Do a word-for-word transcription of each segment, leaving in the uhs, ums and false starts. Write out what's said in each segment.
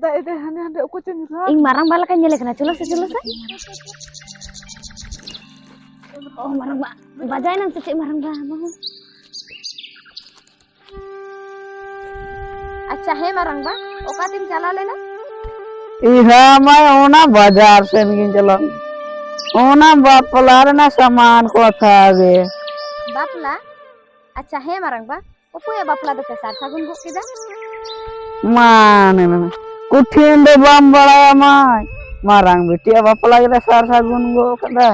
ᱫᱟᱜ ᱮᱫᱟᱭ ᱦᱟᱸᱰᱮ ᱦᱟᱸᱰᱮ, ᱚᱠᱚᱭ ᱪᱚᱧ ᱨᱟᱜ᱾ ᱤᱧ ᱢᱟᱨᱟᱝ ᱵᱟ ᱞᱮᱠᱟᱧ ᱧᱮᱞᱮ ᱠᱟᱱᱟ᱾ ᱪᱚᱞᱚ ᱥᱮ, ᱪᱚᱞᱚ ᱥᱮ᱾ ᱚ, ᱢᱟᱨᱟᱝ ᱵᱟ᱾ ᱵᱟᱡᱟᱭᱮᱱᱟᱢ ᱥᱮ ᱪᱮᱫ, ᱢᱟᱨᱟᱝ ᱵᱟ? ᱵᱟᱹᱦᱩ᱾ ᱟᱪᱪᱷᱟ, ᱦᱮᱸ ᱢᱟᱨᱟᱝ ᱵᱟ, ᱚᱠᱟ ᱛᱮᱢ ᱪᱟᱞᱟᱣ ᱞᱮᱱᱟ? ᱤᱦᱟ ᱢᱟ ᱚᱱᱟ ᱵᱟᱡᱟᱨ ᱥᱮᱱ ᱜᱤᱧ ᱪᱟᱞᱟᱣ ᱞᱮᱱᱟ᱾ ᱚᱱᱟ ᱵᱟᱯᱞᱟ ᱨᱮᱱᱟᱜ ᱥᱟᱢᱟᱱ ᱠᱚ ᱦᱟᱛᱟᱣ ᱜᱮ᱾ ᱵᱟᱯᱞᱟ? ᱟᱪᱪᱷᱟ, ᱦᱮᱸ ᱢᱟᱨᱟᱝ ᱵᱟ, ᱚᱠᱚᱭᱟᱜ ᱵᱟᱯᱞᱟ ᱫᱚᱯᱮ ᱥᱟᱨ ᱥᱟᱹᱜᱩᱱ ᱜᱚᱫ ᱠᱮᱫᱟ? ᱢᱟᱱᱮ, ᱢᱟᱱᱮ, ᱠᱚᱴᱷᱤᱱ ᱫᱚ ᱵᱟᱢ ᱵᱟᱲᱟᱭᱟ ᱢᱟᱹᱭ᱾ ᱢᱟᱨᱟᱝ ᱵᱤᱴᱤᱭᱟᱜ ᱵᱟᱯᱞᱟ ᱜᱮᱞᱮ ᱥᱟᱨ ᱥᱟᱹᱜᱩᱱ ᱜᱚᱫ ᱠᱟᱫᱟ᱾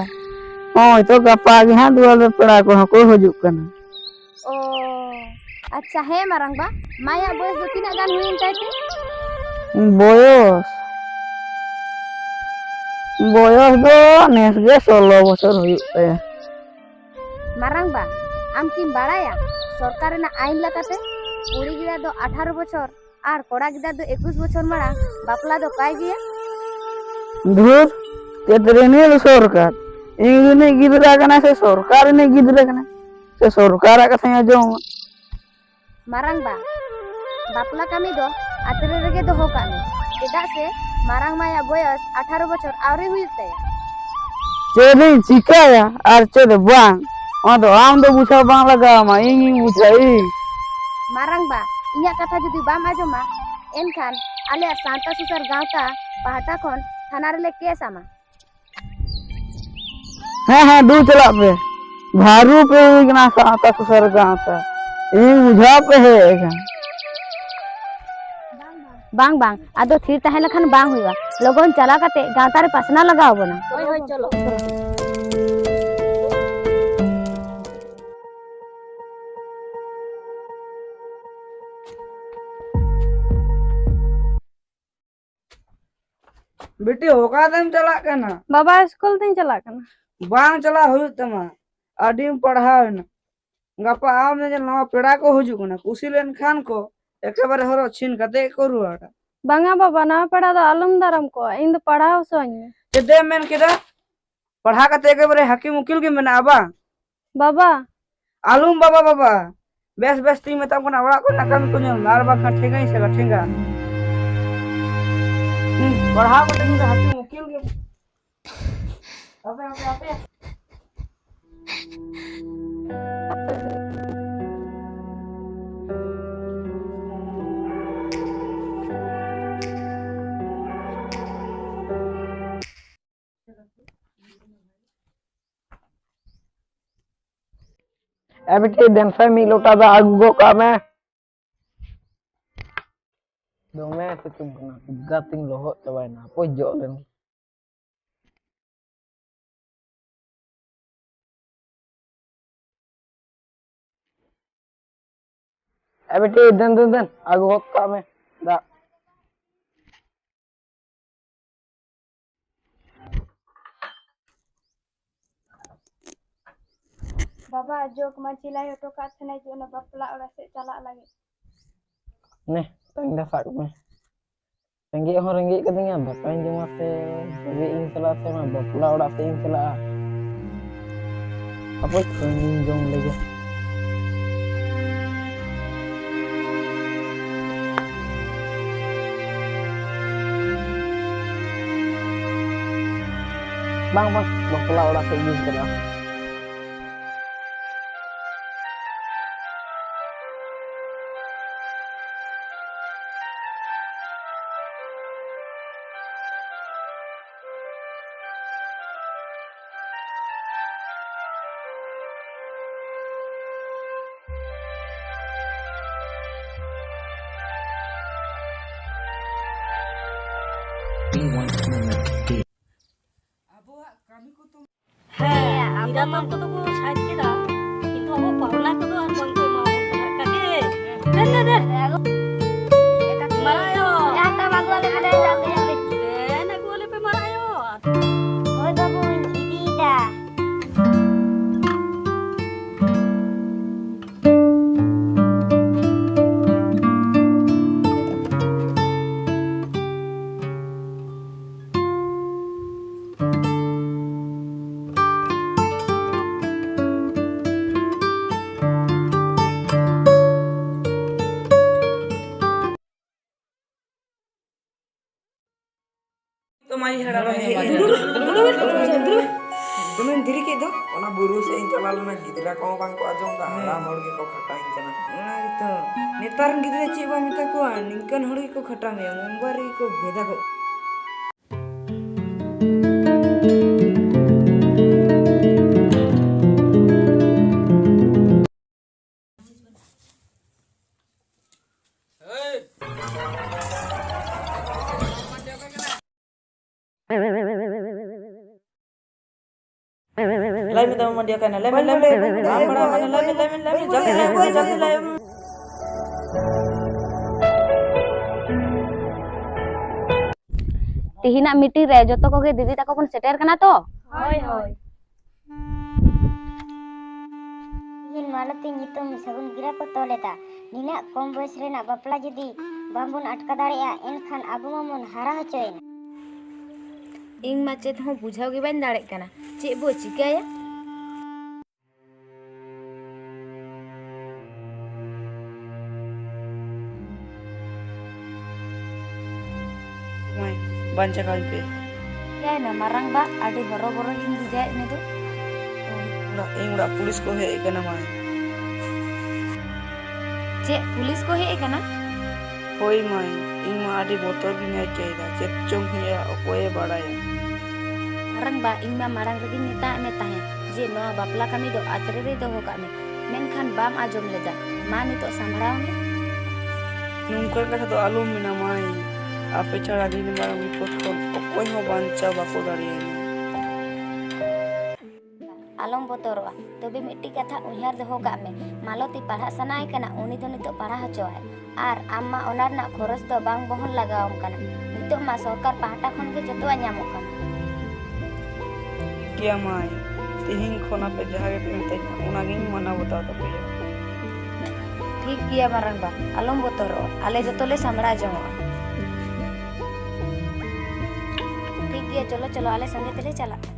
ᱱᱚᱜᱼᱚᱭ ᱛᱚ ᱜᱟᱯᱟ ᱜᱮ ᱦᱟᱸᱜ ᱫᱩᱣᱟᱹᱨ ᱨᱮ ᱯᱮᱲᱟ ᱠᱚᱦᱚᱸ ᱠᱚ ᱦᱤᱡᱩᱜ ᱠᱟᱱᱟ᱾ ᱚ, ᱟᱪᱪᱷᱟ, ᱦᱮᱸ ᱢᱟᱨᱟᱝ ᱵᱟ, ᱢᱟᱭᱟᱜ ᱵᱚᱭᱮᱥ ᱫᱚ ᱛᱤᱱᱟᱹᱜ ᱜᱟᱱ ᱦᱩᱭᱮᱱ ᱛᱟᱭ ᱛᱮ? ᱵᱚᱭᱚᱥ? ᱵᱚᱭᱚᱥ ᱫᱚ ᱱᱮᱥ ᱜᱮ ᱥᱳᱞᱳ ᱵᱚᱪᱷᱚᱨ ᱦᱩᱭᱩᱜ ᱛᱟᱭᱟ᱾ ᱢᱟᱨᱟᱝ ᱵᱟ, ᱟᱢ ᱠᱤᱢ ᱵᱟᱲᱟᱭᱟ, ᱥᱚᱨᱠᱟᱨ ᱨᱮᱱᱟᱜ ᱟᱭᱤᱱ ᱞᱮᱠᱟᱛᱮ ᱠᱩᱲᱤ ᱜᱤᱫᱽᱨᱟᱹ ᱫᱚ ᱟᱴᱷᱟᱨᱚ ᱵᱚᱪᱷᱚᱨ ᱟᱨ ᱠᱚᱲᱟ ᱜᱤᱫᱽᱨᱟᱹ ᱫᱚ ᱮᱠᱩᱥ ᱵᱚᱪᱷᱚᱨ ᱢᱟᱲᱟᱝ ᱵᱟᱯᱞᱟ ᱫᱚ ᱠᱟᱭ ᱜᱮᱭᱟ? ᱫᱷᱩᱨ, ᱪᱮᱫ ᱨᱤᱱᱤᱡ ᱥᱚᱨᱠᱟᱨ? ᱤᱧ ᱨᱤᱱᱤᱡ ᱜᱤᱫᱽᱨᱟᱹ ᱠᱟᱱᱟᱭ ᱥᱮ ᱥᱚᱨᱠᱟᱨ ᱨᱤᱱᱤᱡ ᱜᱤᱫᱽᱨᱟᱹ ᱠᱟᱱᱟᱭ? ᱥᱮ ᱥᱚᱨᱠᱟᱨᱟᱜ ᱠᱟᱛᱷᱟᱧ ᱟᱸᱡᱚᱢᱟ? ᱢᱟᱨᱟᱝ ᱵᱟ, ᱵᱟᱯᱞᱟ ᱠᱟᱹᱢᱤ ᱫᱚ ᱟᱛᱨᱮ ᱨᱮᱜᱮ ᱫᱚᱦᱚ ᱠᱟᱜ ᱢᱮ, ᱪᱮᱫᱟᱜ ᱥᱮ ᱢᱟᱨᱟᱝ ᱢᱟᱭᱟᱜ ᱵᱚᱭᱚᱥ ᱟᱴᱷᱟᱨᱚ ᱵᱚᱪᱷᱚᱨ ᱟᱹᱣᱨᱤ ᱦᱩᱭᱩᱜ ᱛᱟᱭᱟ᱾ ᱪᱮᱫ ᱤᱧ ᱪᱤᱠᱟᱹᱭᱟ ᱟᱨ ᱪᱮᱫ ᱵᱟᱝ, ᱚᱱᱟ ᱫᱚ ᱟᱢ ᱫᱚ ᱵᱩᱡᱷᱟᱹᱣ ᱵᱟᱝ ᱞᱟᱜᱟᱣ ᱟᱢᱟ, ᱤᱧ ᱜᱤᱧ ᱵᱩᱡᱷᱟᱹᱣ ᱤᱧ᱾ ᱢᱟᱨᱟᱝ ᱵᱟ, ᱤᱧᱟᱹᱜ ᱠᱟᱛᱷᱟ ᱡᱩᱫᱤ ᱵᱟᱢ ᱟᱸᱡᱚᱢᱟ, ᱮᱱᱠᱷᱟᱱ ᱟᱞᱮᱭᱟᱜ ᱥᱟᱶᱛᱟ ᱥᱩᱥᱟᱹᱨ ᱜᱟᱶᱛᱟ ᱯᱟᱦᱴᱟ ᱠᱷᱚᱱ ᱛᱷᱟᱱᱟ ᱨᱮᱞᱮ ᱠᱮᱥ ᱟᱢᱟ᱾ ᱦᱮᱸ, ᱦᱮᱸ, ᱫᱩ ᱪᱟᱞᱟᱜ ᱯᱮ᱾ ᱵᱷᱟᱹᱨᱩ ᱯᱮ ᱦᱩᱭ ᱠᱟᱱᱟ ᱥᱟᱶᱛᱟ ᱥᱩᱥᱟᱹᱨ ᱜᱟᱶᱛᱟ᱾ ᱤᱧ ᱵᱩᱡᱷᱟᱹᱣ ᱯᱮ ᱦᱮᱡ ᱟᱠᱟᱱ᱾ ᱵᱟᱝ, ᱵᱟᱝ, ᱟᱫᱚ ᱛᱷᱤᱨ ᱛᱟᱦᱮᱸ ᱞᱮᱠᱷᱟᱱ ᱵᱟᱝ ᱦᱩᱭᱩᱜᱼᱟ᱾ ᱞᱚᱜᱚᱱ ᱪᱟᱞᱟᱣ ᱠᱟᱛᱮ ᱜᱟᱶᱛᱟ ᱨᱮ ᱯᱟᱥᱱᱟᱣ ᱞᱟᱜᱟᱣ ᱟᱵᱚᱱᱟ᱾ ᱦᱳᱭ, ᱦᱳᱭ, ᱪᱚᱞᱚ᱾ ᱵᱤᱴᱤ, ᱚᱠᱟ ᱛᱮᱢ ᱪᱟᱞᱟᱜ ᱠᱟᱱᱟ? ᱵᱟᱵᱟ, ᱥᱠᱩᱞ ᱛᱤᱧ ᱪᱟᱞᱟᱜ ᱠᱟᱱᱟ᱾ ᱵᱟᱝ ᱪᱟᱞᱟᱜ ᱦᱩᱭᱩᱜ ᱛᱟᱢᱟ, ᱟᱹᱰᱤᱢ ᱯᱟᱲᱦᱟᱣ ᱮᱱᱟ᱾ ᱜᱟᱯᱟ ᱟᱢ ᱧᱮᱧᱮᱞ ᱱᱟᱣᱟ ᱯᱮᱲᱟ ᱠᱚ ᱦᱤᱡᱩᱜ ᱠᱟᱱᱟ, ᱠᱩᱥᱤ ᱞᱮᱱᱠᱷᱟᱱ ᱠᱚ ᱮᱠᱮᱵᱟᱨᱮ ᱦᱚᱨᱚᱜ ᱪᱷᱤᱱ ᱠᱟᱛᱮ ᱜᱮᱠᱚ ᱨᱩᱣᱟᱹᱲᱟ᱾ ᱵᱟᱝᱟ ᱵᱟᱵᱟ, ᱱᱟᱣᱟ ᱯᱮᱲᱟ ᱫᱚ ᱟᱞᱚᱢ ᱫᱟᱨᱟᱢ ᱠᱚᱣᱟ, ᱤᱧ ᱫᱚ ᱯᱟᱲᱦᱟᱣ ᱦᱚᱪᱚᱧ ᱢᱮ᱾ ᱪᱮᱫ ᱮᱢ ᱢᱮᱱ ᱠᱮᱫᱟ? ᱯᱟᱲᱦᱟᱣ ᱠᱟᱛᱮ ᱮᱠᱮᱵᱟᱨᱮ ᱦᱟᱹᱠᱤᱢ ᱩᱠᱤᱞ ᱜᱮ ᱢᱮᱱᱟᱜᱼᱟ ᱵᱟᱝ? ᱵᱟᱵᱟ᱾ ᱟᱞᱚᱢ ᱵᱟᱵᱟ ᱵᱟᱵᱟ, ᱵᱮᱥ ᱵᱮᱥ ᱛᱤᱧ ᱢᱮᱛᱟᱢ ᱠᱟᱱᱟ, ᱚᱲᱟᱜ ᱠᱚᱨᱮᱱᱟᱜ ᱠᱟᱹᱢᱤ ᱠᱚ ᱧᱮᱞ ᱢᱮ, ᱟᱨ ᱵᱟᱝᱠᱷᱟᱱ ᱴᱷᱮᱸᱜᱟᱧ ᱥᱮᱫᱟ ᱴᱷᱮᱸᱜᱟ᱾ ᱯᱟᱲᱦᱟᱣ ᱠᱟᱛᱮ ᱤᱧ ᱫᱚ ᱦᱟᱹᱠᱩ ᱩᱠᱤᱞ ᱜᱮ᱾ ᱟᱯᱮ, ᱟᱯᱮ, ᱟᱯᱮ᱾ ᱮ ᱵᱤᱴᱤ, ᱫᱮᱱ ᱥᱮ ᱢᱤᱫ ᱞᱚᱴᱟ ᱫᱟᱜ ᱟᱹᱜᱩ ᱜᱚᱫ ᱠᱟᱜ ᱢᱮ᱾ ᱫᱚᱢᱮ ᱥᱤᱛᱩᱝ ᱠᱟᱱᱟ, ᱜᱟᱛᱮᱧ ᱞᱚᱦᱚᱫ ᱪᱟᱵᱟᱭᱮᱱᱟ, ᱦᱟᱯᱳᱭ ᱡᱚᱜ ᱞᱮᱱ᱾ ᱮ ᱵᱤᱴᱤ, ᱫᱮᱱ, ᱫᱮᱱ, ᱫᱮᱱ, ᱟᱹᱜᱩ ᱜᱚᱫ ᱠᱟᱜ ᱢᱮ ᱫᱟᱜ᱾ ᱵᱟᱵᱟ, ᱡᱚᱜᱽ ᱢᱟᱹᱡᱷᱤ ᱞᱟᱹᱭ ᱦᱚᱴᱚ ᱠᱟᱜ ᱛᱟᱦᱮᱱᱟᱭ ᱡᱮ ᱚᱱᱟ ᱵᱟᱯᱞᱟ ᱚᱲᱟᱜ ᱥᱮᱫ ᱪᱟᱞᱟᱜ ᱞᱟᱹᱜᱤᱫ᱾ ᱱᱮ, ᱛᱮᱦᱮᱧ ᱫᱚ ᱥᱟᱵ ᱢᱮ᱾ ᱨᱮᱸᱜᱮᱡ ᱦᱚᱸ ᱨᱮᱸᱜᱮᱡ ᱠᱟᱹᱫᱤᱧᱟ, ᱫᱟᱠᱟᱧ ᱡᱚᱢᱟ ᱥᱮ ᱵᱷᱟᱜᱮ ᱤᱧ ᱪᱟᱞᱟᱜᱼᱟ ᱥᱮ ᱚᱱᱟ ᱵᱟᱯᱞᱟ ᱚᱲᱟᱜ ᱥᱮᱫ ᱤᱧ ᱪᱟᱞᱟᱜᱼᱟ? ᱦᱟᱯᱳᱭ ᱠᱷᱟᱹᱱᱤᱧ ᱡᱚᱢ ᱞᱮᱜᱮ᱾ ᱵᱟᱝ, ᱵᱟᱝ, ᱵᱟᱯᱞᱟ ᱚᱲᱟᱜ ᱥᱮᱫ ᱜᱤᱧ ᱪᱟᱞᱟᱜᱼᱟ᱾ ᱦᱮᱸ, ᱟᱵᱚ ᱢᱟ ᱠᱚᱫᱚ ᱠᱚ ᱥᱟᱡᱽ ᱠᱮᱫᱟ, ᱠᱤᱱᱛᱩ ᱟᱵᱚ ᱯᱟᱣᱞᱟ ᱠᱚᱫᱚ ᱟᱨ ᱵᱟᱝ ᱠᱚ ᱮᱢᱟ ᱵᱚᱱ ᱠᱟᱱᱟ᱾ ᱠᱟᱠᱤ, ᱫᱮᱱ, ᱫᱮᱱ, ᱫᱮᱱ᱾ ᱢᱟᱨᱟᱝ ᱟᱭᱳ᱾ ᱦᱮᱸ, ᱟᱠᱟ ᱢᱟ ᱟᱹᱜᱩ ᱟᱞᱮ ᱢᱮ, ᱫᱮᱱ, ᱫᱮᱱ, ᱫᱮᱱ᱾ ᱫᱮᱱ, ᱟᱹᱜᱩ ᱟᱞᱮ ᱯᱮ, ᱢᱟᱨᱟᱝ ᱟᱭᱳ᱾ ᱦᱳᱭ ᱵᱟᱹᱵᱩᱧ ᱤᱫᱤᱭᱮᱫᱟ᱾ ᱫᱚᱢᱮᱢ ᱫᱮᱨᱤ ᱠᱮᱫ ᱫᱚ᱾ ᱚᱱᱟ ᱵᱩᱨᱩ ᱥᱮᱫ ᱤᱧ ᱪᱟᱞᱟᱣ ᱞᱮᱱᱟ, ᱜᱤᱫᱽᱨᱟᱹ ᱠᱚᱦᱚᱸ ᱵᱟᱝ ᱠᱚ ᱟᱸᱡᱚᱢ ᱫᱟ, ᱦᱟᱲᱟᱢ ᱦᱚᱲ ᱜᱮᱠᱚ ᱠᱷᱟᱴᱟᱣᱤᱧ ᱠᱟᱱᱟ᱾ ᱚᱱᱟ ᱜᱮᱛᱚ, ᱱᱮᱛᱟᱨ ᱨᱮᱱ ᱜᱤᱫᱽᱨᱟᱹ ᱪᱮᱫ ᱵᱟᱢ ᱢᱮᱛᱟ ᱠᱚᱣᱟ, ᱱᱤᱝᱠᱟᱹᱱ ᱦᱚᱲ ᱜᱮᱠᱚ ᱠᱷᱟᱴᱟᱣ ᱢᱮᱭᱟ, ᱢᱳᱵᱟᱭᱤᱞ ᱨᱮᱜᱮ ᱠᱚ ᱵᱷᱮᱫᱟᱜᱚᱜ᱾ ᱞᱟᱹᱭ ᱢᱮ, ᱫᱟᱢ ᱢᱟᱹᱰᱤᱭᱟ ᱠᱟᱱᱟ, ᱞᱟᱹᱭ ᱢᱮ, ᱞᱟᱹᱭ ᱢᱮ, ᱞᱟᱹᱭ ᱢᱮ, ᱞᱟᱹᱭ ᱢᱮ, ᱞᱟᱹᱭ ᱢᱮ, ᱞᱟᱹᱭ ᱢᱮ, ᱡᱟᱞᱫᱤ ᱞᱟᱹᱭ ᱢᱮ, ᱡᱟᱞᱫᱤ ᱞᱟᱹᱭ ᱢᱮ᱾ ᱛᱤᱦᱤᱧᱟᱜ ᱢᱤᱴᱤᱝ ᱨᱮ ᱡᱚᱛᱚ ᱠᱚᱜᱮ ᱫᱤᱫᱤ ᱛᱟᱠᱚ ᱵᱚᱱ ᱥᱮᱴᱮᱨ ᱠᱟᱱᱟ ᱛᱚ? ᱦᱳᱭ, ᱦᱳᱭ᱾ ᱛᱤᱦᱤᱧ ᱢᱟᱞᱚᱛᱤ ᱧᱩᱛᱩᱢ ᱥᱟᱹᱜᱩᱱ ᱜᱤᱨᱟᱹ ᱠᱚ ᱛᱚᱞ ᱮᱫᱟ᱾ ᱱᱤᱱᱟᱹᱜ ᱠᱚᱢ ᱵᱚᱭᱮᱥ ᱨᱮᱱᱟᱜ ᱵᱟᱯᱞᱟ ᱡᱩᱫᱤ ᱵᱟᱝᱵᱚᱱ ᱟᱴᱠᱟ ᱫᱟᱲᱮᱭᱟᱜᱼᱟ, ᱮᱱᱠᱷᱟᱱ ᱟᱵᱚ ᱢᱟᱵᱚᱱ ᱦᱟᱨᱟ ᱦᱚᱪᱚᱭᱮᱱᱟ᱾ ᱤᱧ ᱢᱟ ᱪᱮᱫ ᱦᱚᱸ ᱵᱩᱡᱷᱟᱹᱣ ᱜᱮ ᱵᱟᱹᱧ ᱫᱟᱲᱮᱜ ᱠᱟᱱᱟ, ᱪᱮᱫ ᱵᱚ ᱪᱤᱠᱟᱹᱭᱟ? ᱢᱟᱹᱭ, ᱵᱟᱧᱪᱟᱣ ᱠᱟᱹᱧ ᱯᱮ᱾ ᱪᱤᱠᱟᱹᱭᱮᱱᱟ ᱢᱟᱨᱟᱝ ᱵᱟ? ᱟᱹᱰᱤ ᱦᱚᱨᱚᱵᱚᱨᱚ ᱜᱤᱧ ᱵᱩᱡᱷᱟᱹᱣᱮᱫ ᱢᱮ ᱫᱚ᱾ ᱚᱲᱟᱜ, ᱤᱧ ᱚᱲᱟᱜ ᱯᱩᱞᱤᱥ ᱠᱚ ᱦᱮᱡ ᱟᱠᱟᱱᱟ ᱢᱟᱹᱭ᱾ ᱪᱮᱫ, ᱯᱩᱞᱤᱥ ᱠᱚ ᱦᱮᱡ ᱟᱠᱟᱱᱟ? ᱦᱳᱭ ᱢᱟᱹᱭ, ᱤᱧ ᱢᱟ ᱟᱹᱰᱤ ᱵᱚᱛᱚᱨ ᱜᱤᱧ ᱟᱹᱭᱠᱟᱹᱣ ᱮᱫᱟ᱾ ᱪᱮᱫ ᱪᱚᱝ ᱦᱩᱭᱩᱜᱼᱟ, ᱚᱠᱚᱭᱮ ᱵᱟᱲᱟᱭᱟ? ᱢᱟᱨᱟᱝ ᱵᱟ, ᱤᱧ ᱢᱟ ᱢᱟᱲᱟᱝ ᱨᱮᱜᱮᱧ ᱢᱮᱛᱟᱫ ᱢᱮ ᱛᱟᱦᱮᱸᱫ ᱡᱮ ᱱᱚᱣᱟ ᱵᱟᱯᱞᱟ ᱠᱟᱹᱢᱤ ᱫᱚ ᱟᱛᱨᱮ ᱨᱮ ᱫᱚᱦᱚ ᱠᱟᱜ ᱢᱮ, ᱢᱮᱱᱠᱷᱟᱱ ᱵᱟᱢ ᱟᱸᱡᱚᱢ ᱞᱮᱫᱟ᱾ ᱢᱟ ᱱᱤᱛᱚᱜ ᱥᱟᱢᱵᱲᱟᱣ ᱢᱮ᱾ ᱱᱚᱝᱠᱟᱱ ᱠᱟᱛᱷᱟ ᱫᱚ ᱟᱞᱚᱢ ᱢᱮᱱᱟ ᱢᱟᱹᱭ, ᱟᱯᱮ ᱪᱷᱟᱲᱟ ᱱᱤᱱ ᱢᱟᱨᱟᱝ ᱵᱤᱯᱚᱫ ᱠᱷᱚᱱ ᱚᱠᱚᱭ ᱦᱚᱸ ᱵᱟᱧᱪᱟᱣ ᱵᱟᱠᱚ ᱫᱟᱲᱮᱭᱟᱹᱧᱟ᱾ ᱟᱞᱚᱢ ᱵᱚᱛᱚᱨᱚᱜᱼᱟ, ᱛᱚᱵᱮ ᱢᱤᱫᱴᱤᱡ ᱠᱟᱛᱷᱟ ᱩᱭᱦᱟᱹᱨ ᱫᱚᱦᱚ ᱠᱟᱜ ᱢᱮ, ᱢᱟᱞᱚᱛᱤ ᱯᱟᱲᱦᱟᱜ ᱥᱟᱱᱟᱭᱮ ᱠᱟᱱᱟ, ᱩᱱᱤ ᱫᱚ ᱱᱤᱛᱚᱜ ᱯᱟᱲᱦᱟᱣ ᱦᱚᱪᱚᱣᱟᱭ, ᱟᱨ ᱟᱢ ᱢᱟ ᱚᱱᱟ ᱨᱮᱱᱟᱜ ᱠᱷᱚᱨᱚᱪ ᱫᱚ ᱵᱟᱝ ᱵᱚᱦᱚᱱ ᱞᱟᱜᱟᱣᱟᱢ ᱠᱟᱱᱟ᱾ ᱱᱤᱛᱚᱜ ᱢᱟ ᱥᱚᱨᱠᱟᱨ ᱯᱟᱦᱴᱟ ᱠᱷᱚᱱ ᱜᱮ ᱡᱚᱛᱚᱣᱟᱜ ᱧᱟᱢᱚᱜ ᱠᱟᱱᱟ᱾ ᱴᱷᱤᱠ ᱜᱮᱭᱟ ᱢᱟᱹᱭ, ᱛᱮᱦᱮᱧ ᱠᱷᱚᱱ ᱟᱯᱮ ᱡᱟᱦᱟᱸ ᱜᱮᱯᱮ ᱢᱮᱛᱟᱧᱟ, ᱚᱱᱟᱜᱤᱧ ᱢᱟᱱᱟᱣ ᱵᱟᱛᱟᱣ ᱛᱟᱯᱮᱭᱟ᱾ ᱴᱷᱤᱠ ᱜᱮᱭᱟ ᱢᱟᱨᱟᱝ ᱵᱟ, ᱟᱞᱚᱢ ᱵᱚᱛᱚᱨᱚᱜᱼᱟ, ᱟᱞᱮ ᱡᱚᱛᱚ ᱞᱮ ᱥᱟᱢᱵᱲᱟᱣ ᱡᱚᱝᱚᱜᱼᱟ᱾ ᱴᱷᱤᱠ ᱜᱮᱭᱟ, ᱪᱚᱞᱚ ᱪᱚᱞᱚ, ᱟᱞᱮ ᱥᱚᱸᱜᱮ ᱛᱮᱞᱮ ᱪᱟᱞᱟᱜᱼᱟ᱾